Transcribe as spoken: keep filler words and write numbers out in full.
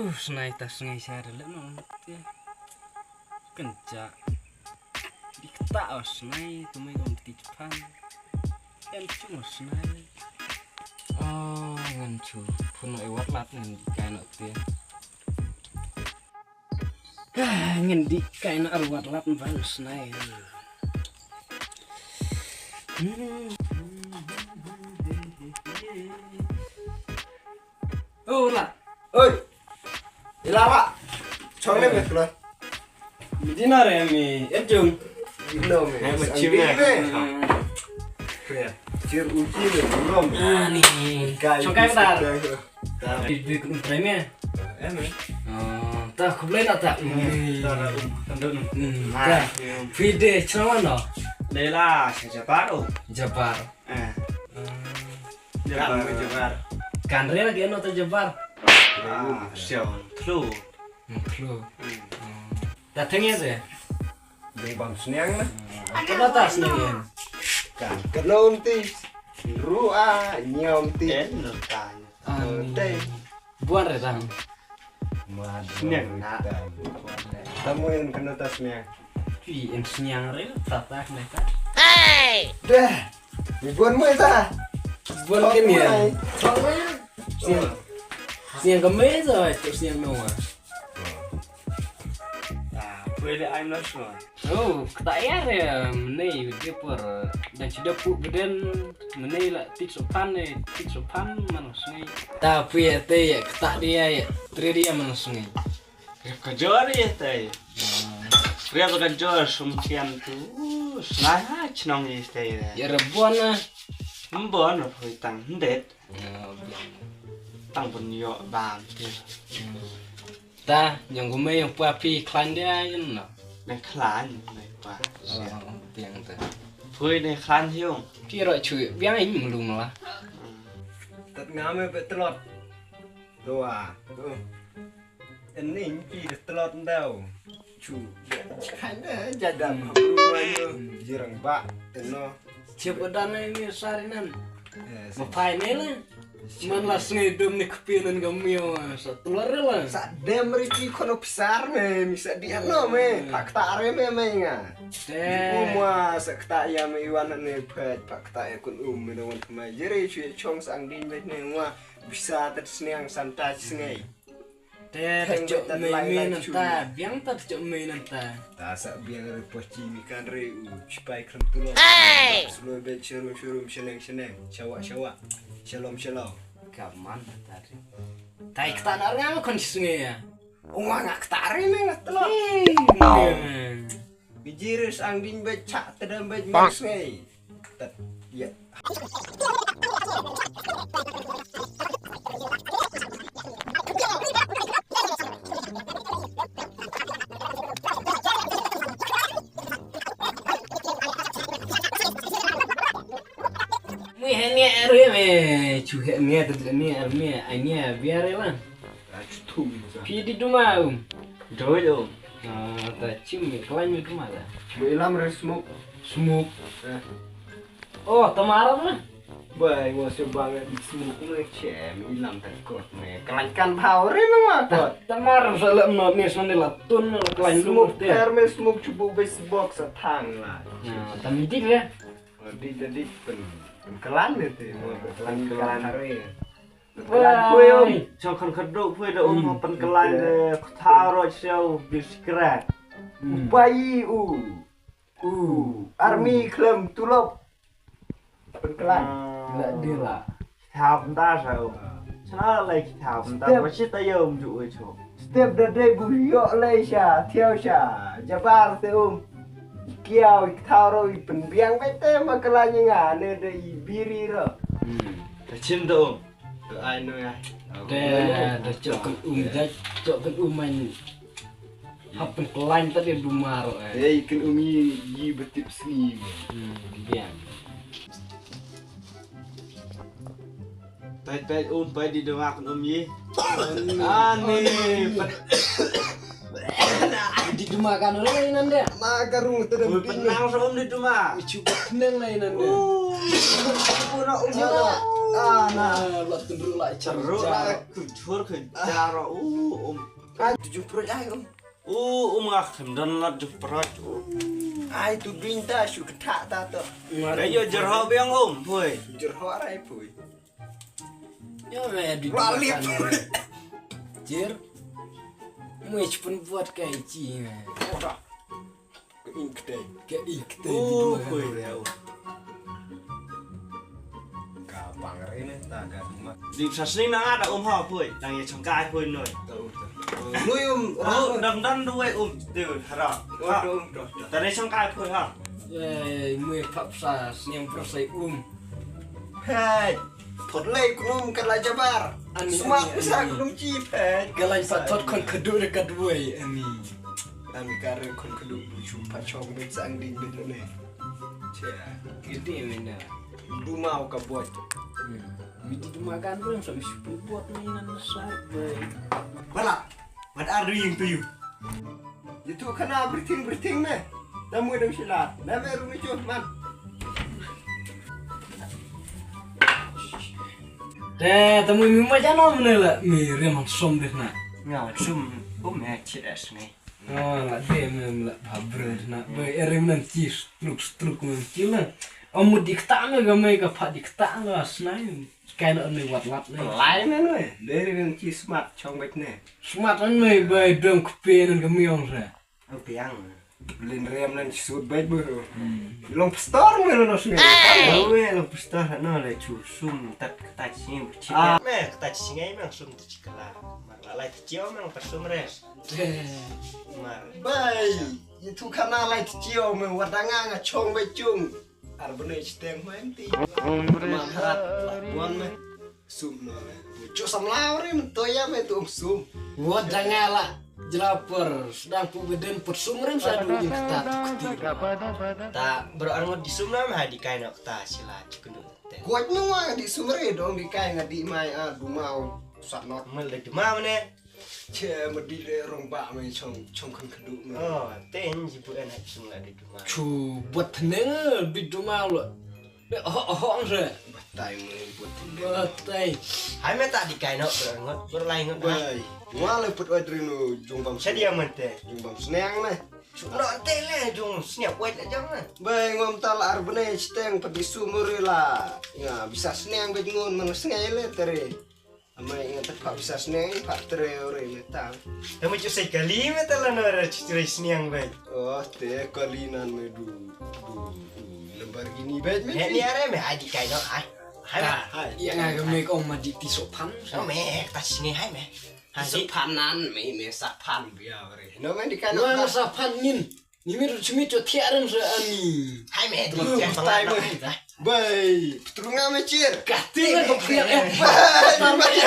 Snai ta sngai sha re le no te. Kan cha. Di kta o snai tu mai om ti pan. Em chu mo snai. Oh, ngan chu. Pun no e wat lat ngan di kai no te. Ah, ngan di kai no ar wat lat ban snai. Hmm. Oh, la. Oi. Ila wa. Chong le me klo. Mi dinner e mi ejung. No me. Hai ma chim ya. Chir uji me rom. Ah, ni. Kai. Chong kai da. Di di kun trai me. Eh me. Oh, ta khublei na ta. Ta da um. Tandun. Hmm, ta. Phi de chong no. Lela, Jabar. Jabar. Eh. Jabar, Jabar. Kan re lagi ano ta Jabar. Ah, siaw, thlu. Hmm, thlu. Hmm. Hmm. Ta theng ya se? Dei bam sniang na. Ano ta sniang ya? Kan, kena unti. Ru a, nyom ti. Eh, no ta. Ah, tei. Buan re tang. Sniang na. Tamu yang kena ta sniang. Cui em sniang re ta ta kena ta. Hey! Dah. Ni buan mai ta. Buan ke ni. Sniang. Sniang ke mai ta, tu sniang nawa. Ah, boleh ai nak semua. Oh, kata ya re, menai dia por dan sudah pu beden menai la tit sopan ne, tit sopan mana sungai. Tapi ya te ya kata dia ya, tri dia mana sungai. Ka jor ya te. Ria ba ka jor sum tiam tu. Snai ha chnong ya te. Ya rebon na. Mbon na pui tang ndet. Tang pun yo bam te. Ta, yang gu mei yang pua phi klan dia yin no. Nang klan, nang pua. Oh, piang ta. Pui ne klan hiung. Phi ro chu, biang in mulu mala. Tat ngam e betlot. Dua. En ning phi betlot ndau. Chu. Kan da jadam. Jirang ba. Teno. Chepa dan ni sarinan. Ma phai ne la. Man la sngai dum ni kpi nan ga miaw sa tlor la. Sa dem ri ki kono pisar me mi sa di ano me. Pak ta re me me nga. Te. Uma sa kta ya me iwan ne phet pak ta ya kun um me don ma jere chu chong sang din bet ne wa bisa tat sniang santa sngai. Te ta chok mei mei nan ta, biang ta chok mei nan ta. Ta sa biang re pochi mi kan re u chipai kram tulo. Slow bet cherum cherum sheneng sheneng. Chawa chawa. Shalom shalom. Kaman ta re. Tai kta na ngam kon snge ya. Wa nga kta re me nga tlo. Bijirus ang din bet chak tedam bet ngai. Tat ya. Mui hanya arui me chu hanya tu ni army anya biar lah. Phi di duma um. Doi dong. Ah, ta chim mi klan mi duma da. Mu ilam re smoke. Smoke. Eh. Oh, tamara na. Bai ngo se bang di smoke ne chem ilam ta kot ne. Klan kan bhau re ma kot. Tamara sa le no ni son de la tun la klan lu. Smoke ter me smoke chubu base box a thang la. Na, tam di re. Di di pen. Klan ne te. Klan klan re. Wai, chong khan khaduk phui da um pan kalai de ktharo cheu biskra. Upai u. U. Army klem tulop. Pan kalai. La dila. Thap nda sa u. Chana lai thap nda ba chita yom ju u cho. Step da de bu yo lai sha, thiau sha. Jabar te um. Kiau ktharo i pen biang bete ma kalai nga ne de i biri ro. Hmm. Ta chim da um. Ai no ya. Te da chok kan um da chok kan um man. Hap kan klan ta dia dumar. Eh kan um yi yi betip sni. Hmm, biang. Pai pai um pai di dumar kan um yi. Ani. Di duma kan ro nan de. Ma ka rung tu dem. Ui penang sa um di duma. Chu penang lai nan de. Pura um. Ah, na, la tynru la jar. Ru la ku jhur ku jar. U um. Ai, tu jhur pro ai um. U um nga khlem don la jhur pro. Ai, tu bing ta shu kata ta to. Ai, yo jhur ho biang um pui. Jhur ho rai pui. Yo me di. Wali pui. Jir. Mui chpun buat kai chi me. Ka ing ktei. Ka ing ktei. Oh, pui. Ka pang re ne ta ka ma. Di sa sni na ada um ha pui. Tang ye chong kai pui noi. Noi um. Oh, dam dam duwe um. Te hara. Oh, um. Tare chong kai pui ha. Ye, mui pap sa sni um pro sai um. Hey. Thot lei kunum ka la jabar. Ani, smat ani, pisa ani. Kunum chi phet. Ka la pat thot khon khadu re ka duwai ani. Ani ka re khon khadu bu chu pa chong bit sang ding bit le. Che. Kiti mina. Du mau ka bot. Mi di du ma kan rem sa mi shu bot ni nan sa bai. Bala. What are doing to you? Itu kana breathing breathing ne. Tamu dong sila. Na me rumi chu man. Te tamu mi ma jana mene la mi riam hang som deh na. Nga wan sum um ya chit as ngai. Oh la de me la pha bre na. Be erim nan chi struk struk me chi la. Amu dikta me ga me ga pha dikta la snai. Kai na me wat lat ne. Lai me ne. Deri nan chi smart chong bet ne. Smart an me bai dong kpe nan ka miong sa. Ang piang. Lin rem nan chi sut bet bu. Long pastor me no sne. Oh me long pastor no le chu sum tat kata chi chi. Ah me kata chi ngai me sum tat chi kala. Mar la lai chi me pasum res. Mar. Bai. Itu kana lai chi me wat nga nga chong bet chung. Ar bnai chiteng hmai mti. Ma hrat la buan me. Sum no le. Chu sam lau re men to ya me tu sum. Wa danga la. Jela per sedang pu beden per sum rem sa du in kata tu kti. Ta bro ar ngot di sum na ma di kai no kata sila chukun. Kuat nungwa di sum re dong di kai nga di mai a du mau sat not. Mel de ma ne. Che ma di le rong ba me chong chong kan kadu me. Oh, ten ji bu en ha chung la di du ma. Chu bot ne bi du ma lo. Be ho ho ang se. Batai me bot ne. Batai. Hai me ta di kai no ber ngot ber lai ngot. Bai. Wa le put oi dri no jong bam. Sa dia man te. Jong bam sneng ne. Chu no te le jong sneng oi le jong ne. Bai ngom ta la ar bne chiteng pa di sum re la. Nga bisa sneng be ngon man sneng le tere. Amai nga tak pha bisa sneng pha tre ore me ta. Te me chu sai kali me ta la no re chu tre sneng be. Oh te kali nan me du du Lamborghini be me. He ni are me ai di kai no ai. Hai. Hai. Ya nga ga me ko ma di ti so phan. No me ta sneng hai me. Ha so phan nan me me sa phan bia ore. No me di kai no. No sa phan nin. Ni mi ru chimi cho thiah rem sa ani. Hai me di. Tai me. Bai, ptrunga me chir. Kati me ko priang eh. Bai, bai.